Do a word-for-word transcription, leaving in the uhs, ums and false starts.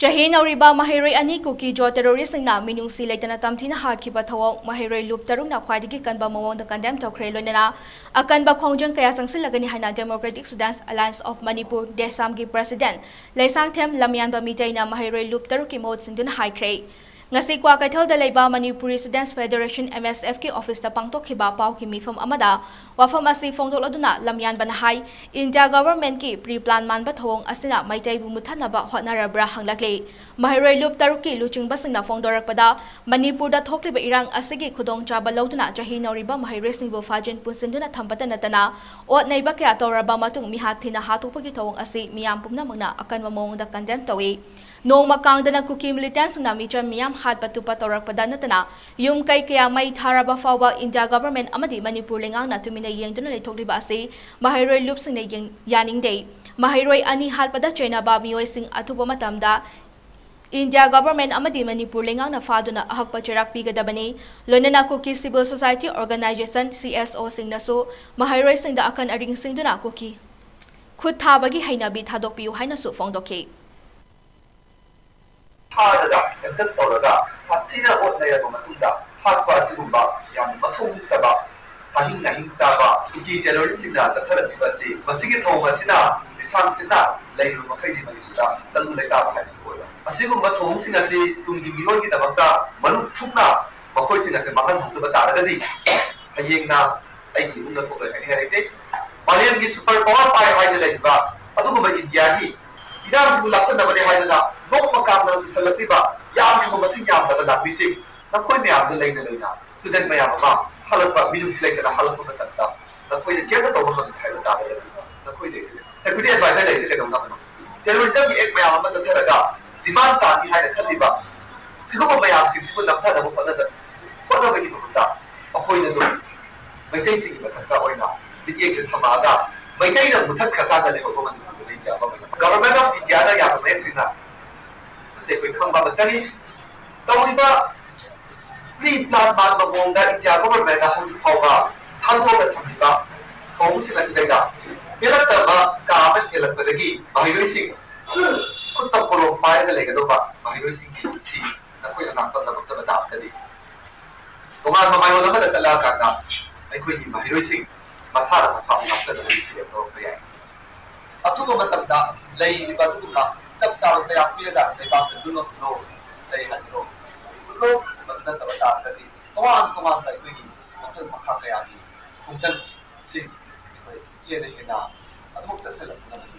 ꯆꯍꯤ ꯅꯧꯔꯤꯕ ꯃꯍꯩꯔꯣꯏ ꯑꯅꯤ ꯀꯨꯀꯤ ꯖꯣ ꯇꯦꯔꯣꯔꯤꯁꯁꯤꯡꯅ ꯃꯤꯅꯨꯡꯁꯤ ꯂꯩꯇꯅ ꯇꯝꯊꯤꯅ ꯍꯥꯠꯈꯤꯕ ꯊꯧꯑꯣꯡ ꯃꯍꯩꯔꯣꯏ ꯂꯨꯞ ꯇꯔꯨꯛꯅ ꯈ꯭ꯋꯥꯏꯗꯒꯤ ꯀꯟꯕ ꯃꯑꯣꯡꯗ ꯀꯟꯗꯦꯝ ꯇꯧꯈ꯭ꯔꯦ꯫ ꯂꯣꯏꯅꯅ ꯑꯀꯟꯕ ꯈꯣꯡꯖꯪ ꯀꯌꯥ ꯆꯪꯁꯤꯜꯂꯒꯅꯤ ꯍꯥꯏꯅ Democratic Students Alliance of Manipur, ꯗꯦꯁꯥꯝꯒꯤ president Leishangthem ꯂꯝꯌꯥꯟꯕ ꯃꯤꯇꯩꯅ ꯃꯍꯩꯔꯣꯏ ꯂꯨꯞ ꯇꯔꯨꯛꯀꯤ ꯃꯍꯨꯠ ꯁꯤꯟꯗꯨꯅ ꯍꯥꯏꯈ꯭ꯔꯦ꯫ ꯉꯁꯤ ꯀ꯭ꯋꯥꯀꯩꯊꯦꯜꯗ ꯂꯩꯕ Manipuri Students Federation, M S F ꯀꯤ officeꯇ ꯄꯥꯡꯊꯣꯛꯈꯤꯕ ꯄꯥꯎꯒꯤ ꯃꯤꯐꯝ ꯑꯃꯗ ꯋꯥꯐꯝ ꯑꯁꯤ ꯐꯣꯡꯗꯣꯛꯂꯗꯨꯅ ꯂꯝꯌꯥꯟꯕꯅ ꯍꯥꯏ, ꯏꯟꯗꯤꯌꯥ governmentꯀꯤ pre-plan ꯃꯥꯟꯕ ꯊꯧꯑꯣꯡ ꯑꯁꯤꯅ ꯃꯩꯇꯩꯕꯨ ꯃꯨꯠꯊꯠꯅꯕ ꯍꯣꯠꯅꯔꯕ꯭ꯔꯥ ꯍꯪꯂꯛꯂꯤ꯫ ꯃꯍꯩꯔꯣꯏ ꯂꯨꯞ ꯇꯔꯨꯛꯀꯤ ꯂꯨꯆꯤꯡꯕꯁꯤꯡꯅ ꯐꯣꯡꯗꯣꯔꯛꯄꯗ, ꯃꯅꯤꯄꯨꯔꯗ ꯊꯣꯛꯂꯤꯕ ꯏꯔꯥꯡ ꯑꯁꯤꯒꯤ ꯈꯨꯗꯣꯡꯆꯥꯕ ꯂꯧꯗꯨꯅ ꯆꯍꯤ ꯅꯧꯔꯤꯕ ꯃꯍꯩꯔꯣꯏꯁꯤꯡꯕꯨ ꯐꯥꯖꯤꯟ ꯄꯨꯟꯁꯤꯟꯗꯨꯅ ꯊꯝꯕꯇ ꯅꯠꯇꯅ ꯑꯣꯠ ꯅꯩꯕ ꯀꯌꯥ ꯇꯧꯔꯕ ꯃꯇꯨꯡ ꯃꯤꯍꯥꯠ ꯊꯤꯅ ꯍꯥꯠꯇꯣꯛꯄꯒꯤ ꯊꯧꯑꯣꯡ ꯑꯁꯤ ꯃꯤꯌꯥꯝ ꯄꯨꯝꯅꯃꯛꯅ ꯑꯀꯟꯕ ꯃꯑꯣꯡꯗ ꯀꯟꯗꯦꯝ ꯇꯧꯏ꯫ ꯅꯣꯡꯃ ꯀꯥꯡꯗꯅ ꯀꯨꯀꯤ militantꯁꯤꯡꯅ ꯃꯤꯆꯝ ꯃꯤꯌꯥꯝ ꯍꯥꯠꯄ ꯇꯨꯞꯄ ꯇꯧꯔꯛꯄꯗ ꯅꯠꯇꯅ ꯌꯨꯝ ꯀꯩ ꯀꯌꯥ ꯃꯩ ꯊꯥꯔꯕ ꯐꯥꯎꯕ ꯏꯟꯗꯤꯌꯥ government ꯑꯃꯗꯤ ꯃꯅꯤꯄꯨꯔ ꯂꯩꯉꯥꯛꯅ ꯇꯨꯃꯤꯟꯅ ꯌꯦꯡꯗꯨꯅ ꯂꯩꯊꯣꯛꯂꯤꯕ ꯑꯁꯤ ꯃꯍꯩꯔꯣꯏ ꯂꯨꯞꯁꯤꯡꯅ ꯌꯦꯡ-, ꯌꯥꯅꯤꯡꯗꯦ꯫ ꯃꯍꯩꯔꯣꯏ ꯑꯅꯤ ꯍꯥꯠꯄꯗ ꯆꯩꯅꯕ ꯃꯤꯑꯣꯏꯁꯤꯡ ꯑꯊꯨꯕ ꯃꯇꯝꯗ ꯏꯟꯗꯤꯌꯥ government ꯑꯃꯗꯤ ꯃꯅꯤꯄꯨꯔ ꯂꯩꯉꯥꯛꯅ ꯐꯥꯗꯨꯅ ꯑꯍꯛꯄ ꯆꯩꯔꯥꯛ ꯄꯤꯒꯗꯕꯅꯤ꯫ ꯂꯣꯏꯅꯅ ꯀꯨꯀꯤ civil society organisation, C S Oꯁꯤꯡꯅꯁꯨ ꯃꯍꯩꯔꯣꯏꯁꯤꯡꯗ ꯑꯀꯟ ꯑꯔꯤꯡꯁꯤꯡꯗꯨꯅ ꯀꯨꯀꯤ ꯈꯨꯠ ꯊꯥꯕꯒꯤ ꯍꯩꯅꯕꯤ ꯊꯥꯗꯣꯛꯄꯤꯌꯨ ꯍꯥꯏꯅꯁꯨ ꯐꯣꯡꯗꯣꯛꯈꯤ꯫ ꯐꯥꯔꯒ abduct ꯇꯧꯔꯒ ꯁꯥꯊꯤꯅ ꯑꯣꯠ ꯅꯩꯔꯕ ꯃꯇꯨꯡꯗ ꯍꯥꯠꯄ ꯑꯁꯤꯒꯨꯝꯕ ꯌꯥꯝꯅ ꯃꯊꯧ ꯍꯨꯛꯇꯕ, ꯁꯥꯍꯤꯡ ꯅꯥꯍꯤꯡ ꯆꯥꯕ ꯀꯨꯀꯤ terroristꯁꯤꯡꯅ ꯆꯠꯊꯔꯛꯂꯤꯕ ꯑꯁꯤ, ꯃꯁꯤꯒꯤ ꯊꯧꯑꯣꯡ ꯑꯁꯤꯅ ꯂꯤꯁꯥꯡ ꯁꯤꯠꯅ ꯂꯩꯔꯤꯕ ꯃꯈꯩꯗꯤ ꯃꯅꯤꯄꯨꯔꯗ ꯇꯪꯗꯨ ꯂꯩꯇꯥꯕ ꯍꯥꯏꯕꯁꯤ ꯑꯣꯏꯔꯣꯏ꯫ ꯑꯁꯤꯒꯨꯝꯕ ꯊꯧꯑꯣꯡꯁꯤꯡ ꯑꯁꯤ ꯇꯨꯡꯒꯤ ꯃꯤꯔꯣꯜꯒꯤꯗꯃꯛꯇ ꯃꯔꯨꯞ ꯊꯨꯞꯅ ꯃꯈꯣꯏꯁꯤꯡ ꯑꯁꯤ ꯃꯥꯡꯍꯟꯍꯧꯗꯕ ꯇꯥꯔꯒꯗꯤ, ꯍꯌꯦꯡꯅ ꯑꯩꯒꯤ ꯏꯃꯨꯡꯗ ꯊꯣꯛꯂꯣꯏ ꯍꯥꯏꯅꯤꯡꯉꯥꯏ ꯂꯩꯇꯦ꯫ ꯃꯥꯂꯦꯝꯒꯤ super power ꯄꯥꯏ ꯍꯥꯏꯅ ꯂꯩꯔꯤꯕ ꯑꯗꯨꯒꯨꯝꯕ ꯏꯟꯗꯤꯌꯥꯒꯤ ꯏꯔꯥꯡꯁꯤꯕꯨ ꯂꯥꯛꯁꯟꯅꯕꯅꯤ ꯍꯥꯏꯗꯨꯅ ꯅꯣꯡꯃ ꯀꯥꯡꯗꯅ ꯄꯨꯁꯜꯂꯛꯂꯤꯕ ꯌꯥꯝꯂꯤꯕ ꯃꯁꯤꯡ ꯌꯥꯝꯂꯕ ꯂꯥꯟꯃꯤꯁꯤꯡ, ꯅꯈꯣꯏ ꯃꯌꯥꯝꯗꯨ ꯂꯩꯅ ꯂꯩꯅ student ꯃꯌꯥꯝ ꯑꯃ ꯍꯜꯂꯛꯄ, ꯃꯤꯅꯨꯡꯁꯤ ꯂꯩꯇꯅ ꯍꯜꯂꯛꯄ ꯃꯇꯝꯗ ꯅꯈꯣꯏꯅ ꯀꯩꯝꯇ ꯇꯧꯕ ꯉꯝꯗꯦ ꯍꯥꯏꯕ ꯇꯥꯔꯒꯗꯤ, ꯅꯈꯣꯏ ꯂꯩꯔꯤꯁꯦ, security advisor ꯂꯩꯔꯤꯁꯦ ꯀꯩꯗꯧꯅꯕꯅꯣ? Terrorismꯒꯤ act ꯃꯌꯥꯝ ꯑꯃ ꯆꯠꯊꯔꯒ demand ꯇꯥꯅꯤ ꯍꯥꯏꯅ ꯈꯜꯂꯤꯕ ꯁꯤꯒꯨꯝꯕ ꯃꯌꯥꯝꯁꯤꯡꯁꯤꯕꯨ ꯅꯝꯊꯅꯕ ꯍꯣꯠꯅꯕ, ꯍꯣꯠꯅꯕꯒꯤ ꯃꯍꯨꯠꯇ ꯑꯩꯈꯣꯏꯅ ꯑꯗꯨꯝ ꯃꯩꯇꯩꯁꯤꯡꯒꯤ ꯃꯊꯛꯇ ꯑꯣꯏꯅ ꯃꯤꯠꯌꯦꯡꯁꯦ ꯊꯝꯃꯛꯑꯒ ꯃꯩꯇꯩꯅ ꯃꯨꯊꯠꯈ꯭ꯔꯀꯥꯟꯗ ꯂꯩꯍꯧꯕ ꯃꯅꯤꯄꯨꯔꯗꯨꯅ ꯏꯟꯗꯤꯌꯥ ꯑꯃ ꯑꯣꯏꯅ꯫ Government of Indiaꯅ ꯌꯥꯝꯅ ꯃꯌꯦꯛ ꯁꯦꯡꯅ ꯃꯁꯤ ꯑꯩꯈꯣꯏ ꯈꯪꯕ ꯑꯃ ꯆꯪꯉꯤ꯫ ꯇꯧꯔꯤꯕ pre-plan ꯃꯥꯟꯕ ꯃꯑꯣꯡꯗ ꯏꯟꯗꯤꯌꯥ governmentꯅ ꯍꯧꯖꯤꯛ ꯐꯥꯎꯕ ꯊꯥꯗꯣꯛꯑꯒ ꯊꯝꯂꯤꯕ ꯊꯧꯑꯣꯡꯁꯤꯡ ꯑꯁꯤꯗꯩꯗ ꯄꯦꯜꯂꯛꯇꯕ ꯀꯌꯥ ꯑꯃ ꯍꯦꯜꯂꯛꯄꯗꯒꯤ ꯃꯍꯩꯔꯣꯏꯁꯤꯡ ꯈꯨꯠꯇ ꯀꯣꯂꯣꯝ ꯄꯥꯏꯔꯒ ꯂꯩꯒꯗꯧꯕ ꯃꯍꯩꯔꯣꯏꯁꯤꯡꯒꯤ ꯁꯤ ꯅꯈꯣꯏꯅ ꯉꯥꯛꯄ ꯉꯝꯃꯛꯇꯕ ꯇꯥꯔꯒꯗꯤ, ꯇꯣꯉꯥꯟꯕ ꯃꯥꯏꯑꯣꯟ ꯑꯃꯗ ꯆꯠꯂꯛꯑꯀꯥꯟꯗ ꯑꯩꯈꯣꯏꯒꯤ ꯃꯍꯩꯔꯣꯏꯁꯤꯡ ꯃꯁꯥꯅ ꯃꯁꯥꯕꯨ ꯉꯥꯛꯆꯅꯕꯒꯤ ꯐꯤꯔꯦꯞ ꯂꯧꯔꯛꯄ ꯌꯥꯏ꯫ ꯑꯊꯨꯕ ꯃꯇꯝꯗ ꯂꯩꯔꯤꯕ ꯑꯗꯨꯒꯨꯝꯕ ꯆꯞ ꯆꯥꯕ ꯆꯩꯔꯥꯛ ꯄꯤꯔꯒ ꯂꯩꯕꯥꯛꯁꯦ ꯂꯨꯝꯃꯛꯄꯗꯣ, ꯂꯩꯍꯟꯕꯗꯣ, ꯎꯠꯂꯣ꯫ ꯃꯗꯨ ꯅꯠꯇꯕ ꯇꯥꯔꯒꯗꯤ ꯇꯣꯉꯥꯟ ꯇꯣꯉꯥꯟꯕ ꯑꯩꯈꯣꯏꯒꯤ ꯃꯈꯜ ꯃꯈꯥ ꯀꯌꯥꯒꯤ ꯈꯣꯡꯖꯪꯁꯤꯡ ꯑꯩꯈꯣꯏ ꯍꯦꯟꯅ ꯍꯦꯟꯅ ꯑꯗꯨꯃꯛ ꯆꯠꯁꯤꯜꯂꯛꯄꯅ ꯃꯗꯨ